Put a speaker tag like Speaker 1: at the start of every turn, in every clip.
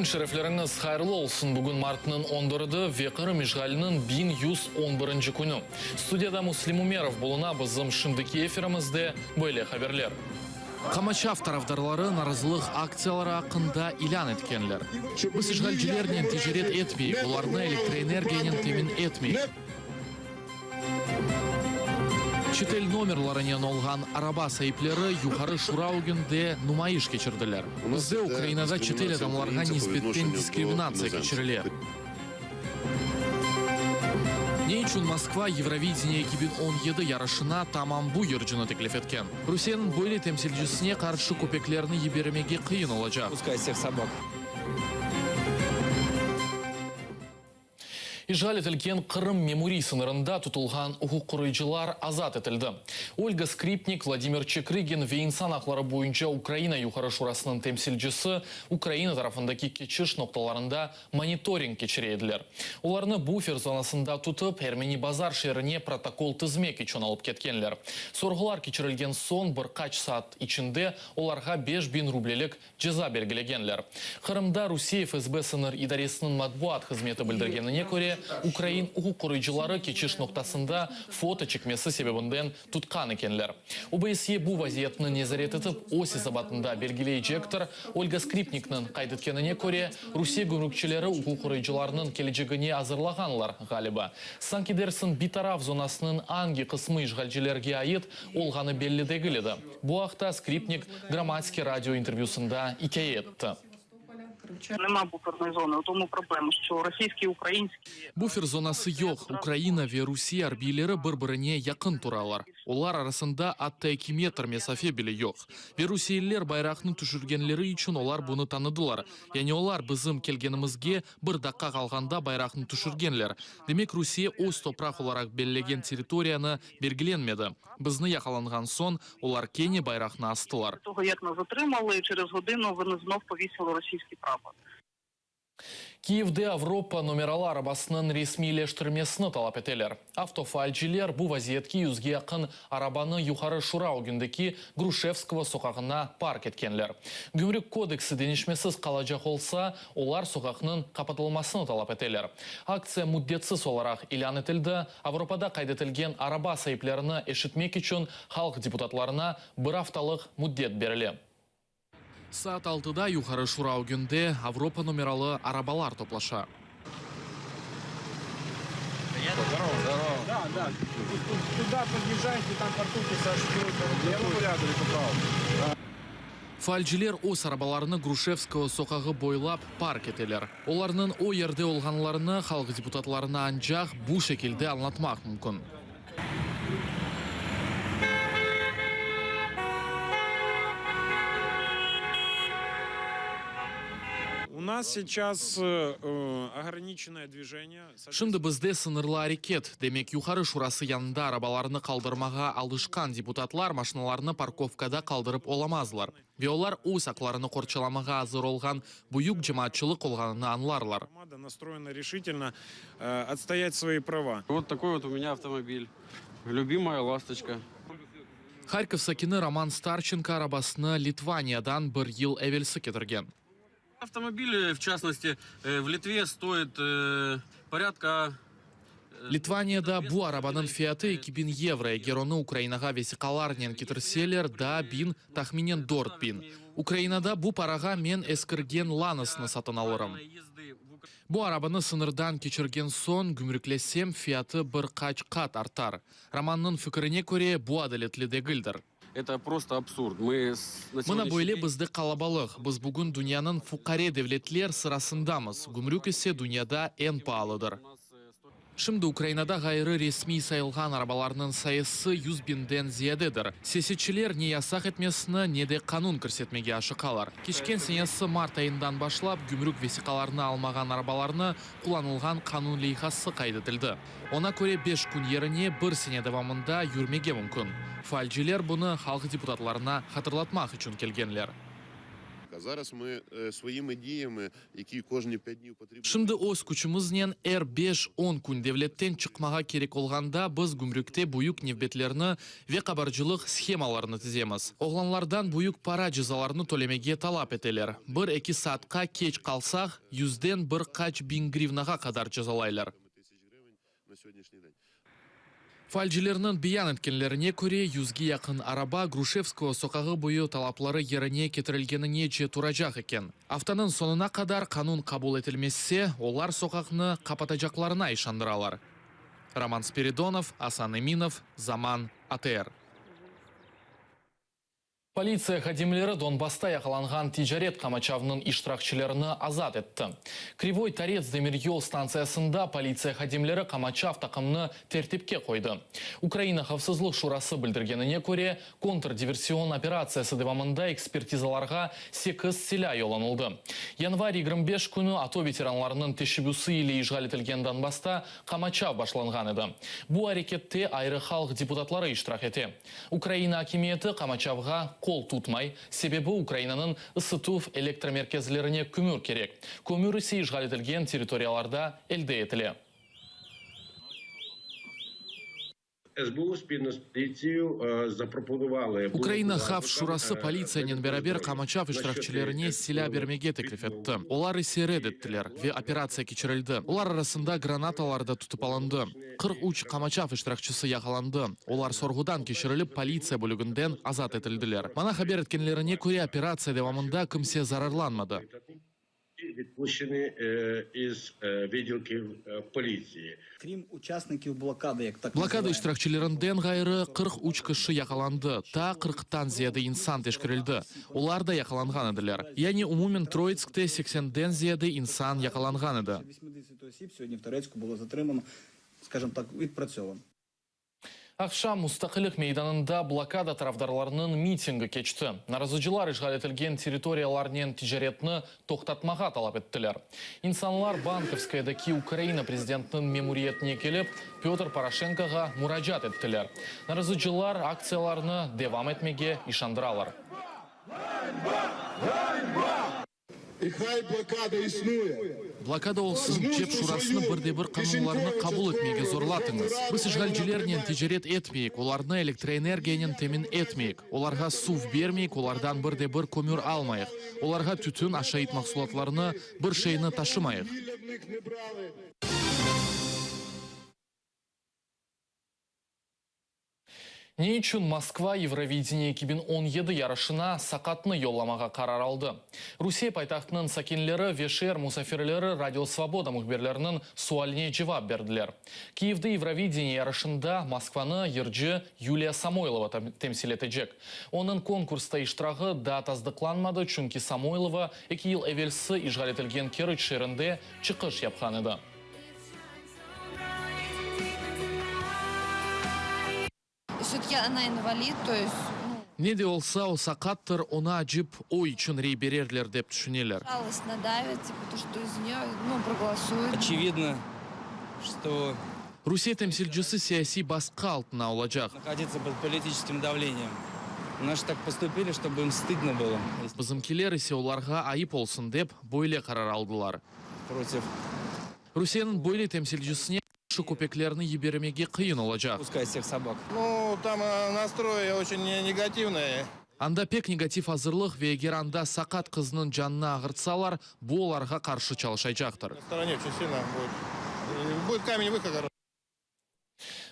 Speaker 1: Kün şerefleriñiz hayırlı olsun! Bugün martnıñ on dördü ve Qırım işğaliniñ 1111 künü. Studiyada Müslim Ümerov buluna, bizim şimdiki efirimizde böyle haberler. Qamaçav tarafdarları narazılıq aktsiyaları aqqında ilân etkenler. Biz işğalcilernen ticaret etmeyik, olarnı elektroenergiyanen temin etmeyik. Çetel nomerlarınen olğan araba saipleri Yuqarı Şura ögünde numayış keçirdiler. Bizde Ukrainada çetel adamlarğa nisbetten diskriminatsiya keçirile. Ne içün Moskva Eurovideniye 2017 yarışına tamam bu yırcını teklif etken? Rusiyeniñ böyle temsilcisine qarşı köpeklerni yibermege qıyın olacaq. İşğal etilgen Qırım memuriy sıñırında tutulğan uquq qoruyıcılar azat etildi. Olga Skripnik, Vladimir Çekrıgin ve İnsan aqları boyunca Ukraina Yuqarı Şurasınıñ temsilcisi Ukraina tarafındaki keçiş noqtalarında monitoring keçire ediler. Olarnı bufer zonasında tutıp, Ermeni Bazar şeerine protokol tizmek içün alıp ketkenler. Sorğular keçirilgen soñ bir qaç saat içinde olarğa 5000 rublelik Ceza belgilegenler. Qırımda Rusiye FSB sıñır idaresiniñ matbuat hızmeti bildirgenine köre, ukrain uquq qoruyıcıları keçiş noqtasında foto çekmesi sebebinden tutqan ekenler. OBSYE bu vaziyetni nezaret etip, öz esabatında belgileycektir. Olga Skripnikniñ qayd etkenine köre, Rusiye gümrükçileri uquq qoruyıcılarnıñ kelecegine azırlağanlar, ğaliba. Sanki dersiñ bitaraf zonasınıñ angi qısmı işğalcilerge ait olğanı belli degil edi. Bu aqta Skripnik Gromadske radio intervyüsında ikâye etti. Bufer zonası yoq, Ukraina ve Rusiye arbiyleri bir-birine yaqın turalar, olar arasında atta eki metr mesafe bile yoq. Ve rusiyeliler bayraqnı tüşürgenleri içün olar bunı tanıdılar. Yani olar bizim kelgenimizge bir daqqa qalğanda bayraqnı tüşürgenler. Demek, Rusiye öz topraq olaraq bellegen territoriyanı belgilenmedi. Bizni yaqalanğan soñ, olar kene bayraqnı astılar. Kiyevde Avropa nomeralı arabasınıñ resmiyleştirmesini talap eteler. Avtofaalciler bu vaziyetke yüzge yaqın arabanı Yuqarı Şura ögündeki Gruşevskogo soqağına park etkenler. Gümrük kodeksi deñişmesiz qalacaq olsa, olar soqaqnıñ qapatılmasını talap eteler. Aktsiya müddetsiz olaraq ilân etildi, Avropada qayd etilgen araba saiplerini eşitmek içün halq deputatlarına bir aftalıq müddet berile. Saat altıda Yuqarı Şura ögünde Avropa nomeralı arabalar toplaşa. Faalciler öz arabalarını Gruşevskogo soqağı boylap park eteler. Olarnıñ o yerde olğanlarını halq deputatlarına ancaq bu şekilde añlatmaq mümkün. Şimdi bizde sıñırlı areket, demek Yuqarı Şurası yanında arabalarını qaldırmağa alışqan deputatlar maşinalarını parkovkada qaldırıp olamazlar. Ve olar öz aqlarını qorçalamağa azır olğan büyük cemaatçılıq olğanını añlarlar. Harkov sakini Roman Starçenko arabasını Litvaniyadan bir yıl evelsi ketirgen. Litvaniyada bu arabanıñ fiyatı 2000 yevro, eger onı Ukrainağa vesiqalarnen ketirseler, daa biñ, tahminen 4000. Ukrainada bu parağa men eskirgen Lanosnı satın alırım. Bu arabanı sıñırdan keçirgen soñ gümrüklesem, fiyatı bir qaç qat artar. Romannıñ fikirine köre, bu adaletli degildir. Mına böyle bizde qalabalıq. Biz bugün dünyanıñ fuqare devletler sırasındamız, gümrük ise dünyada eñ paalıdır. Şimdi Ukrainada ğayrı resmiy sayılğan arabalarnıñ sayısı 100 biñden ziyadedir. Siyasetçiler ne yasaq etmesini, ne de qanun kirsetmege aşıqalar. Keçken senesi mart ayından başlap gümrük vesiqalarını almağan arabalarnı qullanılğan qanun leyhası qayd etildi. Oña köre, beş kün yerine bir sene devamında yürmege mümkün. Faalciler bunı halq deputatlarına hatırlatmaq içün kelgenler.
Speaker 2: А зараз ми е, своїми діями, які кожні 5 днів потрібно.
Speaker 1: Şimdi öz küçümiznen er beş-on kün devletten çıqmağa kerek olğanda biz gümrükte büyük nevbetlerni ve qabarcılıq shemalarını tizemiz. Oğlanlardan büyük para cezalarını tölemege talap eteler. Bir-eki saatqa keç qalsaq, yüzden bir qaç biñ grivnağa qadar cezalaylar.
Speaker 2: Тисяч гривень на сьогоднішній день.
Speaker 1: Faalcilerniñ beyan etkenlerine köre, yüzge yaqın araba Gruşevskogo soqağı boyu talapları yerine ketirilgeninece turacaq eken. Aftanıñ soñuna qadar qanun qabul etilmezse, olar soqaqnı qapatacaqlarına işandıralar. Roman Spiridonov, Asan Eminov, Zaman, ATR. Politsiya hadimleri Donbassta yaqalanğan ticaret qamaçavınıñ iştirakçilerini azat etti. Krivoy Torets demiryol stantsiyasında politsiya hadimleri qamaçav taqımını tertipke qoydı. Ukraina Havfsızlıq Şurası bildirgenine köre, kontrdiversion operatsiyası devamında ekspertizalarğa sekiz silâ yollanıldı. Yanvar 25 künü ATO veteranlarınıñ teşebbüsi ile işğal etilgen Donbassta qamaçav başlanğan edi. Bu arekette ayrı halq deputatları iştirak ete. Ukraina akimiyeti qamaçavğa qol tutmay, sebebi Ukrainanıñ ısıtuv elektromerkezlerine kömür kerek, kömür ise işğal etilgen territoriyalarda elde etile.
Speaker 3: СБУ спільно з поліцією запропонували
Speaker 1: Ukraina Havf şurası politsiyanen beraber qamaçav iştirakçilerine silâ bermege teklif etti, olar ise red ettiler ve operatsiya keçirildi. Olar arasında granatalar da tutıp alındı. 43 qamaçav iştirakçisi yaqalandı, olar sorğudan keçirilip, politsiya bölüginden azat etildiler. Maña haber etkenlerine köre, operatsiya devamında kimse zararlanmadı.
Speaker 3: Відпущені із відділків поліції.
Speaker 4: Крім учасників блокади, як так
Speaker 1: Blokada
Speaker 4: називаємо.
Speaker 1: iştirakçilerinden ğayrı, 43 kişi yaqalandı, taa qırqtan ziyade insan teşkerildi, olar da yaqalanğan ediler. Yani umumen Troitskte seksenden ziyade insan yaqalanğan edi.
Speaker 4: 80 осіб сьогодні в Торецьку було затримано, скажімо так, відпрацьовано.
Speaker 1: Aqşam Mustaqillik meydanında blokada tarafdarlarınıñ mitingi keçti. Narazıcılar işğal etilgen territoriyalarnen ticaretni toqtatmağa talap ettiler. İnsanlar Bankovskayadaki Ukraina prezidentiniñ memuriyetine kelip, Pötr Poroşenkoğa muracaat ettiler. Narazıcılar aktsiyalarını devam etmege işandıralar.
Speaker 5: І хай блокада існує.
Speaker 1: Blokada olsun, cep şurasını bir de bir qanunlarnı qabul etmege zorlatıñız. Biz işğalcilernen ticaret etmeyik, olarnı elektroenergiyanen temin etmeyik, olarğa suv bermeyik, olardan bir de bir kömür almayıq, olarğa tütün, aşayt mahsulatlarını, bir şeyni taşımayıq.
Speaker 5: Вугілля в них не брали.
Speaker 1: Ne içün Moskva Eurovideniye 2017 yarışına saqatnı yollamağa qarar aldı? Rusiye paytahtınıñ sakinleri ve şeer musafirleri Radio Svoboda mühbirleriniñ sualine cevap berdiler. Kiyevde Eurovideniye yarışında Moskvanı yırcı Yuliya Samoylova temsil etecek. Onıñ konkursta iştirağı daa tasdıqlanmadı, çünki Samoylova eki yıl evelsi işğal etilgen Keriç şeerinde çıqış yapqan edi.
Speaker 6: Все-таки она инвалид, то есть, ну,
Speaker 1: Ne de olsa, o saqattır, oña acıp, o içün rey bererler, dep tüşüneler.
Speaker 6: жалость надавит, типа, то, что из нее, ну, проголосуют.
Speaker 7: Очевидно, что
Speaker 1: Rusiye temsilcisi siyasiy basqı altına olacaq.
Speaker 7: находиться под политическим давлением. Наши так поступили, чтобы им стыдно было.
Speaker 1: Bizimkiler ise olarğa ayıp olsun dep, böyle qarar aldılar.
Speaker 7: Против
Speaker 1: Rusiyeniñ böyle temsilcisine qarşı köpeklerni yibermege qıyın olacaq.
Speaker 7: пускать всех собак.
Speaker 8: Ну, там э, настрой очень негативный.
Speaker 1: Anda pek negativ azırlıq ve eger anda saqat qıznıñ canını ağırtsalar, bu olarğa qarşı çalışacaqtır.
Speaker 8: На стороне очень сильно будет. И Будет камень выхода.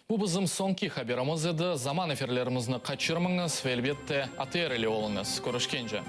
Speaker 1: Bu bizim soñki haberimiz edi. Zaman efirlerimizni qaçırmañız ve elbette ATR ile oluñız. Körüşkence.